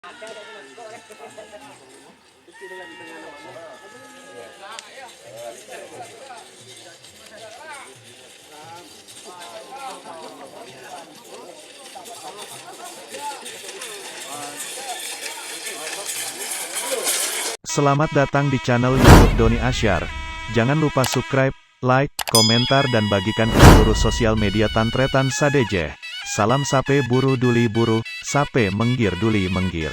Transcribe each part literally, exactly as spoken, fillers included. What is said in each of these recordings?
Selamat datang di channel YouTube Doni Asyar. Jangan lupa subscribe, like, komentar, dan bagikan ke seluruh sosial media tan-tarètan sadhâjâ. Salam sapè buru duli buru, sapè mèngghir duli mèngghir.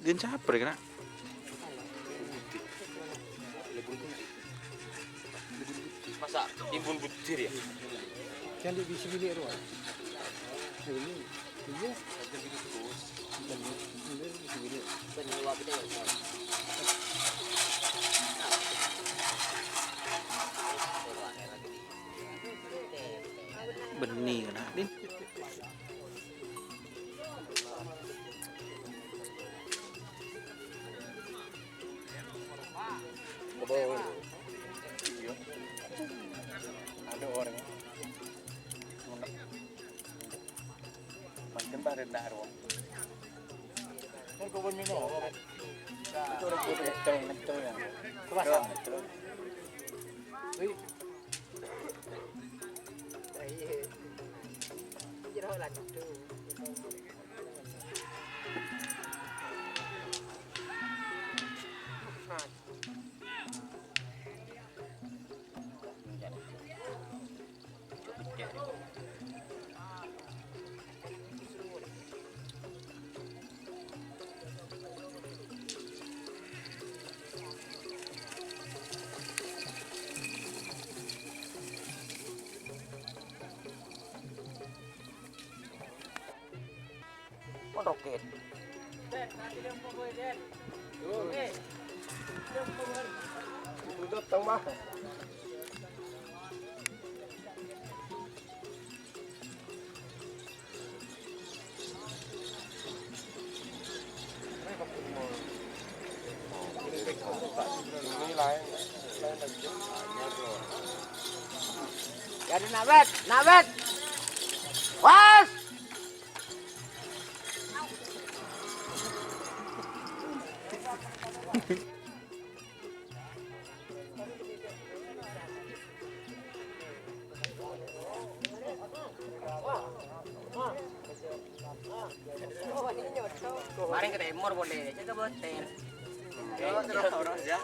Din sapa rè, kèna? Masa Ibu Budir ya? Kan di bisi bilik rowa. Ini, iya. Bukan di, ini bisi bilik. Penyewa gitu ya. Bânnè kèna, Din. Ada orang. Mungkin Pak Rendah Arwah. Kan kau minum. Itu orang putih ngecel, ngecel ya. Puasa. Ngecel. Wih. Mon roket. Itu datang mah. Jadi nawet, nawet. Was! Maring ka tèmor polè, jâgâ bâtèr. Terus, terus, ya.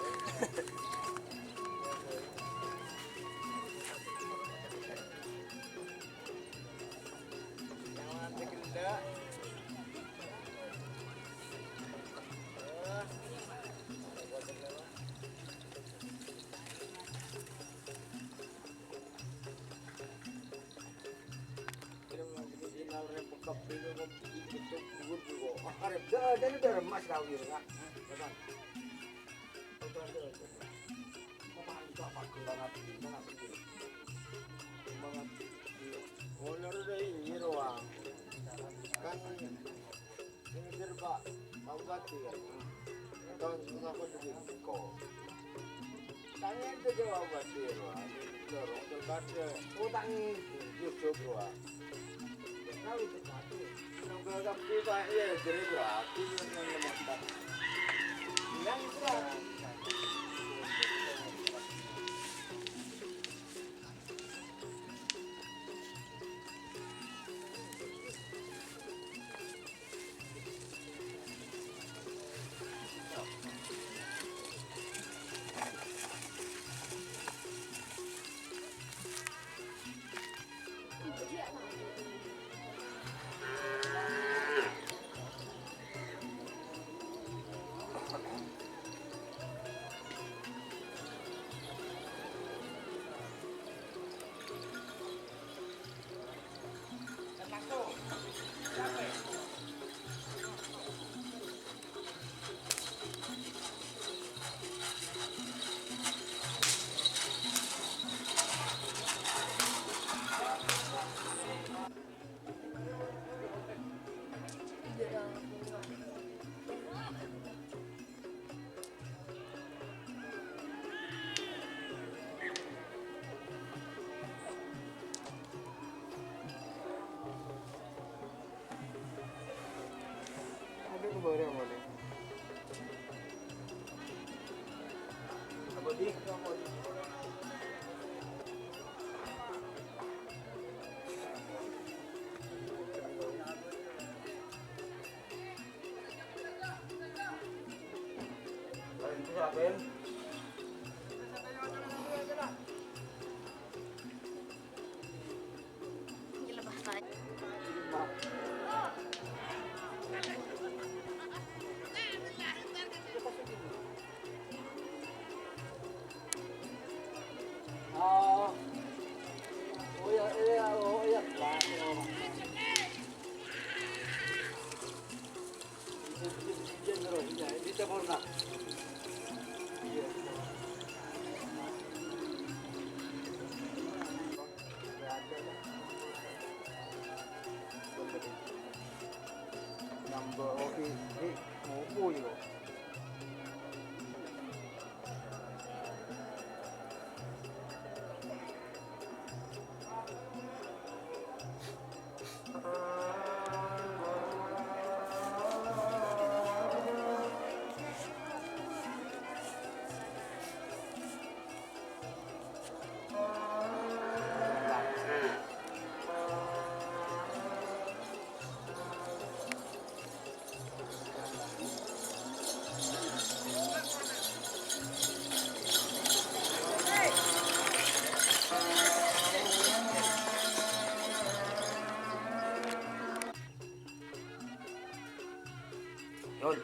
Yul.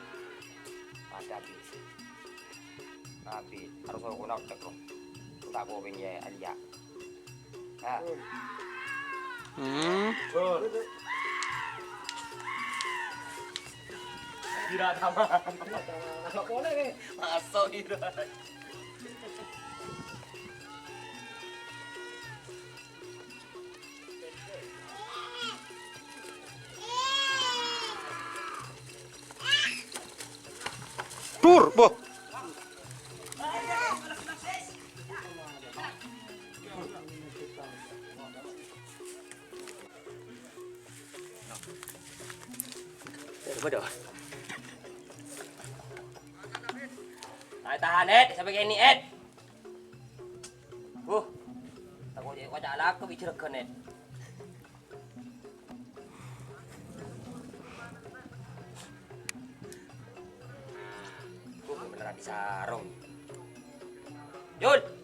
Padâ abit. Abit. Harus aku nak cek, bro. Aku tak mau punya alia. Ah. Hmm. Yul. Kira sama. Masuk kira. Dur, boh. Waduh. Tahan, tahan, Ed. Sampai kayak ini, Ed. Huh. Tako' jhâ' koca' lako bi' jhârâghân, Ed. Huh, bener abis sarong. Yul.